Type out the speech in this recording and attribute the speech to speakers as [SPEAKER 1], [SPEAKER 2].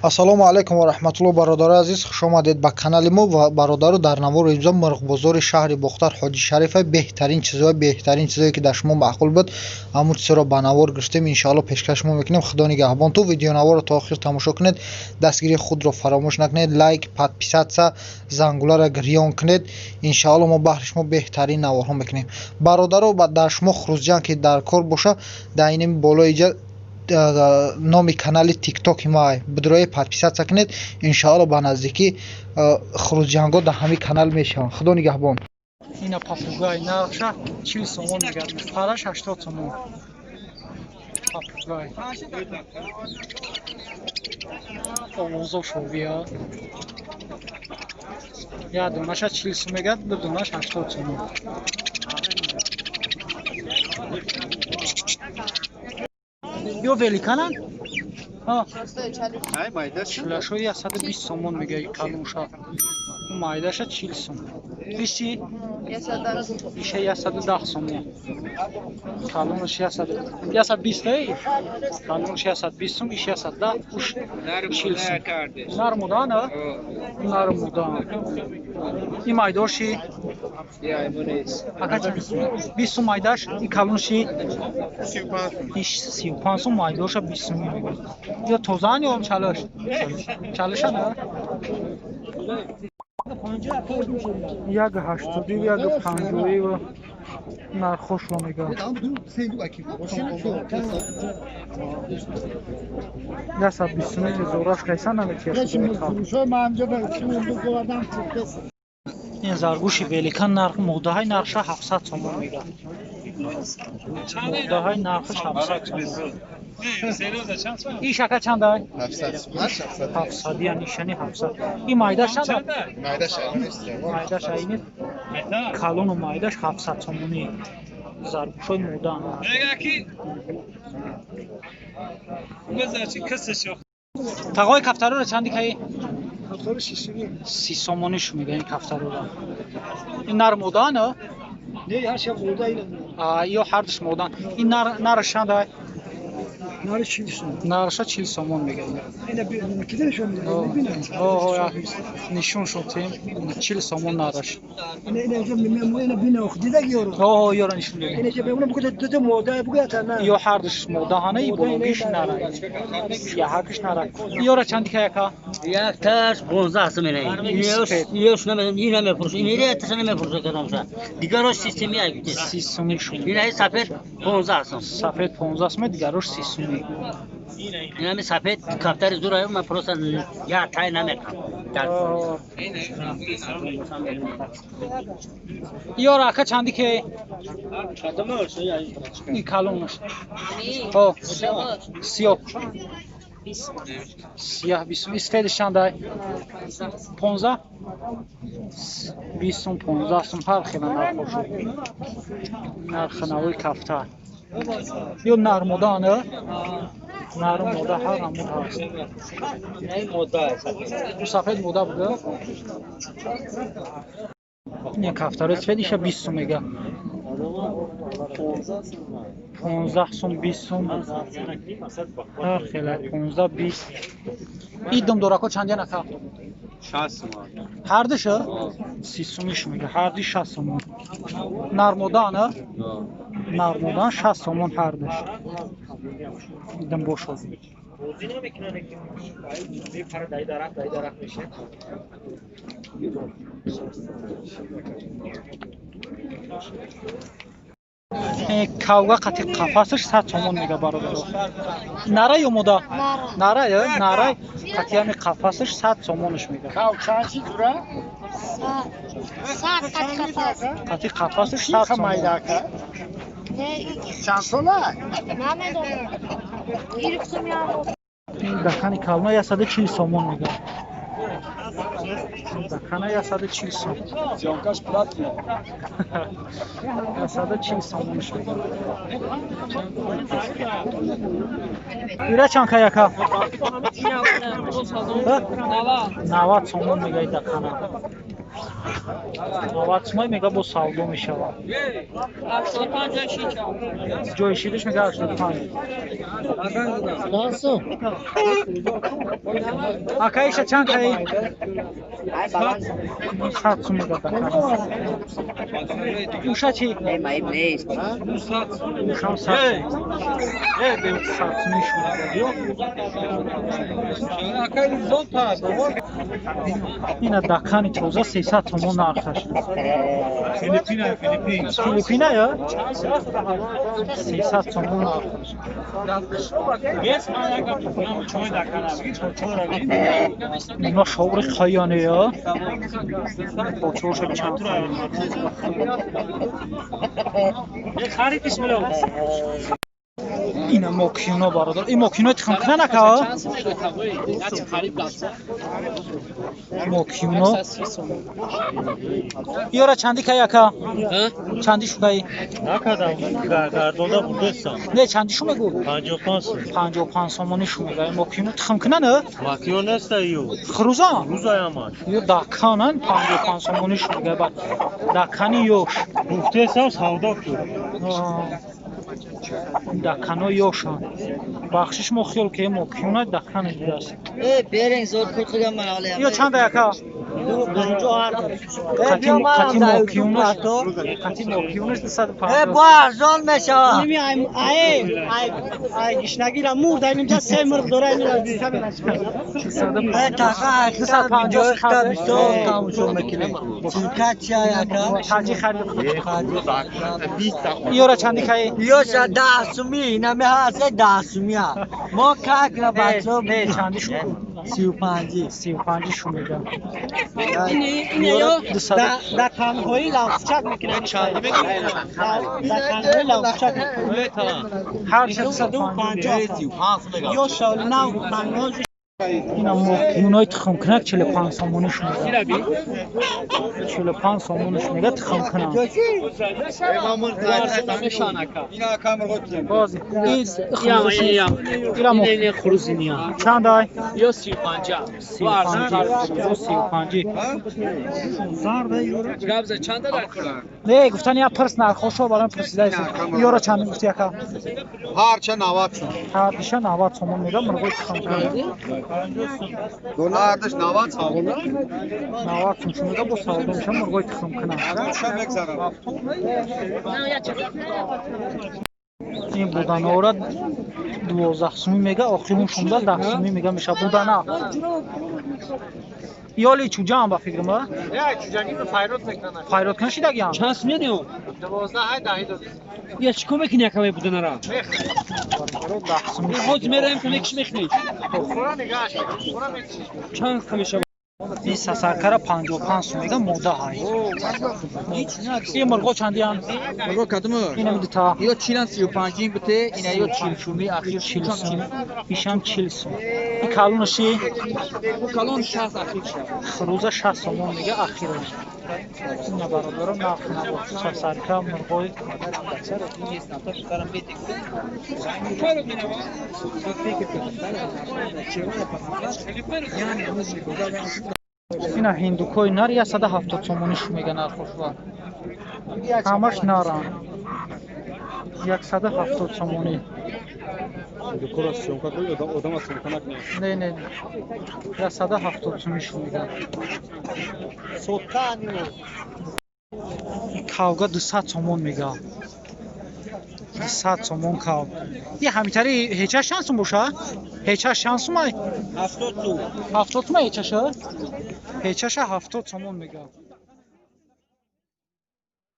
[SPEAKER 1] Ассалому алайкум ва раҳматуллоҳ, бародарои азиз, хуш омадед ба канали мо. Ва бародару, дар навори имрӯза мурғбозори шаҳри Бохтар, Ҳоҷи Шарифа, беҳтарин чизҳои, беҳтарин чизҳое, ки дар шумо маъқул буд, ҳамун чизҳоро ба навор гирифтем, иншоалло пешкаш шумо мекунем. Худо нигаҳбон. Ту видеонаворро то охир тамошо кунед, дастгирии худро фаромӯш накунед, лайк, подписаться, зангуларо гирён кунед. Иншоалло мо баҳри шумо беҳтарин наворҳо мекунем. Бародаро, дар шумо хурӯзҷанг ки дар кор боша, дар инами болои иҷа номи канали Тиктоки мо бидрои, подписаться кунед. Иншоалло ба наздикӣ хурӯзҷангҳо дар ҳамин канал мешаванд. Худо нигаҳбон.
[SPEAKER 2] Ина попугай, нархша 40 сомон мегардад, параш 80 сомон. Попугай овозо шовия, як донаша 40 сом мегардад, ду донаш 80 сомон. Ё великананд, чилашо 120 сомон мега калонша, майдаша 40 сом. Иши иша 110 сомон, калонаш 120, калонаш 120 сом, иш 110, уш 40 сом. Нармудан, нармудан. И майдоши ака 20 сум майдаш, и калонши иш 35 сум, майдоша 20 сум. Ё тозаан ё чалаш чалаша на як ҳаштодив, як панҷоив нархошро мегӯям. 120 суми зораш қайса наметиҳад. Ин заргӯши великан, нарх муғдаҳай, нархша 700 сомон мегӯяд. Муғдаҳай, нархаш 700 сомон. Иш ака чандай? Ҳафтсадия, нишани 700. И майдаш чанда? Майдаш айни калону майдаш 700 сомонӣ. Заргӯшои муғдаан. Тағои, кафтароро чанди каи? 30 сомониш мега ин кафтароро. Ин нар модаан? Ё ҳардуш модаан. Ин нараш чандай? Нарша 40 сомон мега. Нишон шудем, 40 сомон нараш. Ёра нишон. Ё ҳардуш модаҳана, и болонгиш нара, яҳакиш нара. Ёра чанди каяка?
[SPEAKER 3] Якташ 15 сом. Ёш ина мефурӯш, инерияташа намефурӯша кадомша, дигарош 30 суми.
[SPEAKER 2] 30 суми.
[SPEAKER 3] Инаи сафед 15 сом.
[SPEAKER 2] Сафед 15 суме, дигарош 30 суми.
[SPEAKER 3] Инами сафед кафтари зур, ман просто як тай намекам.
[SPEAKER 2] Ёра ака чанди ке? И калонаш сиёҳ, сияҳ 20 сум. Истедиш чандай? 15, 20 сум, 15 сум, ҳар хела нархошо. Нархи навои кафтар ё нармодаан, нару мода ҳар намуд ҳаст. Сафед мода буда. Ин кафтарои сафед иша 20 сум мега, 15 сум, 20 сум, ҳар хела, 15, 20. И думдорако чандян, ака? Ҳардуша 30 сумиш мега, ҳарди 60 сомон. Нармодаан, нармодаан, 60 сомон ҳардуш думбошо. Кавга қати қафасаш 100 сомон мега, бародаро. Нара ё мода? Нара, нара қати ҳами қафасаш 100 сомонаш мега. Қати қафасаш 100 сомон.
[SPEAKER 4] Чанд сола?
[SPEAKER 2] Дакани калма 140 сомон мега. Дакана 140 сом. 140 сомонш мега. Ира чанд каяка? 90 сомон мега дакана. 90 сумай мега бо савдо мешавад. Ҷои шириш мега 85. Акаиша чанд каи? 100 сум мега дака. Уша чи? Ушам 100 сум. 100 сум ина дакани тоза 300 сомон нархаш. Филиппина я? 300 сомон нархаш. Ино шоври хайяне я? Бочоша чанд хайяне. Ина мокино бародар. Ин мокино тухм кунан ака? Мокино. Иёра чанди кай ака? Чанди шу кай?
[SPEAKER 4] Накардам, гардонда бурдестам.
[SPEAKER 2] Не, чанди шу мегу?
[SPEAKER 4] 55 сом.
[SPEAKER 2] 55 сомони шу мега. Мокино тухм кунан?
[SPEAKER 4] Мокино неста ю.
[SPEAKER 2] Хрузан?
[SPEAKER 4] Рузаямаш.
[SPEAKER 2] Ё даканан 55 сомони шу мега. Ба дакани ёш.
[SPEAKER 4] Гуфтесам савдо кун.
[SPEAKER 2] Дакано ёшан. Бахшиш мо хиёл ки мокино дакани дидаст. Ё чанда яка? Қати мокиюнаш 250.
[SPEAKER 5] Бо арзон мешавад. Ай гишнагира мурд, ай инҷа се мурғ дора, инро 250 тамошо мекунем. Чилка чи ака?
[SPEAKER 2] Таҷи харид. Иёра чанди кай?
[SPEAKER 5] Иёша 10 суми, инами ҳаст 10 суми. Мо как на бачо
[SPEAKER 2] не чанди шу?
[SPEAKER 5] 35.
[SPEAKER 2] 35 шу мега.
[SPEAKER 5] Да танҳоӣ лавчак мекунад. Да танҳоӣ лавчак мекунад.
[SPEAKER 2] Ҳар
[SPEAKER 5] 150. Ё шоли нав танҳо.
[SPEAKER 2] Ина мокиюнои тухмкунак 45 сомониш мега. 45 сомониш мега тухмкунак. Боз ин чанд ай?
[SPEAKER 6] 35.
[SPEAKER 2] 35. Не, гуфтани я пирс нархошо барои пурсидаи. Иёра чанд гуфти яка?
[SPEAKER 7] Ҳарча 90 сом.
[SPEAKER 2] Ҳардиша 90 сомон мега мурғои тухмкунак.
[SPEAKER 7] Ҳардаш 90 сом.
[SPEAKER 2] 90 сом шумега бо савдо меша мурғои тухмкунак. Ин буданаора 12 суми мега, охирун шумда 10 суми мега меша будана. Ёли чуҷаам ба фикрам, а?
[SPEAKER 6] Не, чуҷагӣ ба файрод мекунанд.
[SPEAKER 2] Файрод кунанд шидагиам?
[SPEAKER 6] Чанд сум медиҳам? 12 ай 10 додӣ. Я чӣ кор мекунӣ якавай буданара? Ҳоз мераем ки мекиш мехнӣ.
[SPEAKER 2] Хӯра
[SPEAKER 6] нигаҳаш мекунӣ, хӯра мекишӣ. Чанд ка мешавад?
[SPEAKER 2] Ин сасаркара 55 сум мега мода ҳай. Ин мурғо чандиян?
[SPEAKER 7] Мурғо кадом?
[SPEAKER 2] Инам дута.
[SPEAKER 7] Ё 40 35 ин бите, ина ё 40 суми, ахир
[SPEAKER 2] 40 сум. Ишам 40 сум. Ин калонаши?
[SPEAKER 7] Калон 60 ахир шав.
[SPEAKER 2] Хруза 60 сомон мега ахираш. Ина бародаро нарх набод. Сасарка мурғои ина ҳиндукои нар 170 сомонӣ шу мега нархошва. Ҳамаш наранд. 170 сомонӣ. Не, не. 170 сомонӣ шу мега. Кавга 200 сомон мега. 200 сомон кав. И ҳамитари ҳечаш чанд сум боша? Ҳечаш чанд сум ай?
[SPEAKER 7] 70 сум.
[SPEAKER 2] 70 сум ҳечаша? Ҳечаша 70 сомон мега.